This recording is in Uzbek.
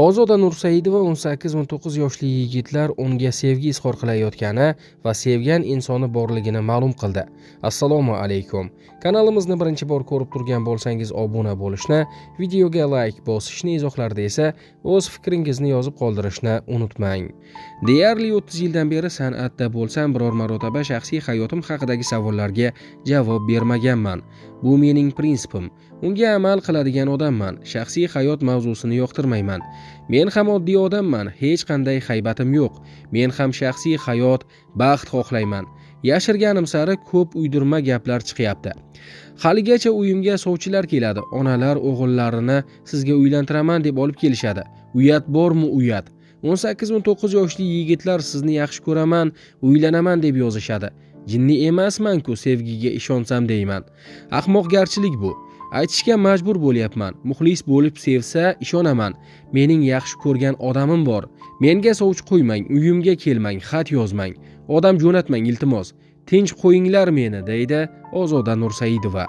Ozoda Nursaidova 18-19 yoshli yigitlar unga sevgi izhor qilayotgani va sevgan insoni borligini ma'lum qildi. Assalomu alaykum. Kanalimizni birinchi bor ko'rib turgan bo'lsangiz obuna bo'lishni, videoga like bosishni, izohlarda esa o'z fikringizni yozib qoldirishni unutmang. Deyarli 30 yildan beri san'atda bo'lsam, biror marotaba shaxsiy hayotim haqidagi savollarga javob bermaganman. Bu mening prinsipim. Unga amal qiladigan odamman. Shaxsiy hayot mavzusini yoqtirmayman. Men ham oddiy odamman, hech qanday haybatim yo'q. Men ham shaxsiy hayot, baxt xohlayman. Yashirganim sari ko'p uydirma gaplar chiqyapti. Haligacha uyimga sovchilar keladi. Onalar o'g'illarini sizga uylantiraman deb olib kelishadi. Uyat bormi, uyat? 18-19 yoshli yigitlar sizni yaxshi ko'raman, uylanaman deb yozishadi. Jinni emasman-ku, sevgiga ishonsam deyman. Ahmoqgarchilik bu. Aytishga majbur bo'lyapman. Muxlis bo'lib sevsa, ishonaman. Mening yaxshi ko'rgan odamim bor. Menga sovchi qo'ymang, uyimga kelmang, xat yozmang. Odam jo'natmang, iltimos. Tinch qo'yinglar meni, deydi Ozoda Nursaidova.